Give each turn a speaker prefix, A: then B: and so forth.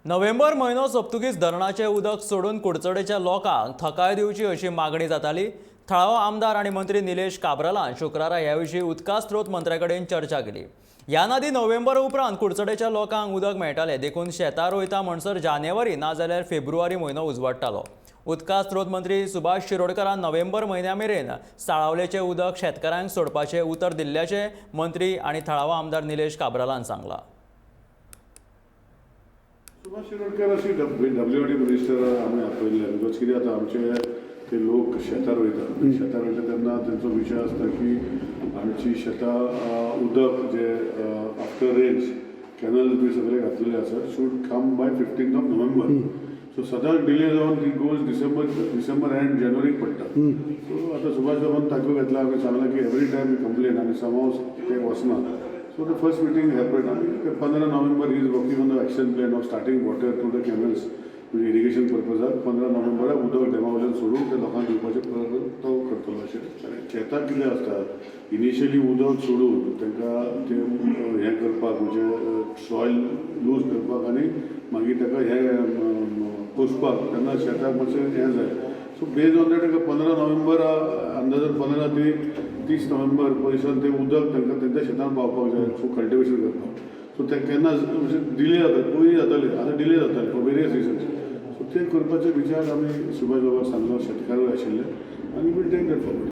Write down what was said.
A: नोव्हेंबर म्हयनो सोंपतकीच धरणाचें उदक सोडून कुडचडेच्या लोकांक थकाय दिवची अशी मागणी जाताली. थळावो आमदार आनी मंत्री निलेश काब्रालान शुक्रारा ह्या विशीं उदका स्रोत मंत्र्या कडेन चर्चा केली. ह्यान आदीं नोव्हेंबर उपरांत कुडचडेच्या लोकांक उदक मेळटालें, देखून शेतां रोयता म्हणसर जानेवारी नाजाल्यार फेब्रुवारी म्हयनो उजवाडटालो. उदका स्रोत मंत्री सुभाष शिरोडकारान नोव्हेंबर म्हयन्या मेरेन साळावलेचें उदक शेतकारांक सोडपाचें उतर दिल्ल्याचें मंत्री आनी थळावो आमदार निलेश काब्रालान सांगलां.
B: सुभाष शिरोडकर अशी डब्ल्यू डी मिनिस्टर आमी आपयल्ले, because कितें जाता, आमचे ते लोक शेतां रोयतात. शेतां रोयता तेन्ना तेंचो विशय आसता की आमची शेतां उदक जे आफ्टर रेन्स कॅनल बी सगळे घातलेले आसात, should come by 15th of November. So सदांच डिले जावन ती गोज डिसेंबर, डिसेंबर एंड जानेवारीक पडटा. सो आतां सुभाष बाबान ताको घेतला. आमी सांगलां की एवरी टायम कंप्लेन आनी समहाव ते वचना. So the first meeting happen आनी 15 November is working on the action plan of starting water to the canals, म्हणजे इरिगेशन पर्पजाक 15 नोव्हेंबराक उदक डॅमा वयल्यान सोडून ते लोकांक दिवपाचें प्रयत्न तो करतलो अशें. शेताक कितें आसता, इनिशियली उदक सोडून तांकां तें हें करपाक, म्हणजे सॉयल लूज करपाक आनी मागीर ताका हें पोसपाक तेन्ना शेताक मातशें हें जाय. सो बेज्ड ऑन that ताका 15 नोव्हेंबर, अंदाजान 15 ते 30 नोव्हेंबर पयसान तें उदक तांकां तेंच्या शेतान पावपाक जाय, सो कल्टिवेशन करपाक. सो ते केन्ना म्हणजे डिले जाता. पयलीं जाताले, आतां डिले जाताले फॉर वेरियस रिजन्स. सो ते करपाचे विचार आमी सुभाष बाबाक सांगलो, शेतकारूय आशिल्ले आनी we'll take that forward.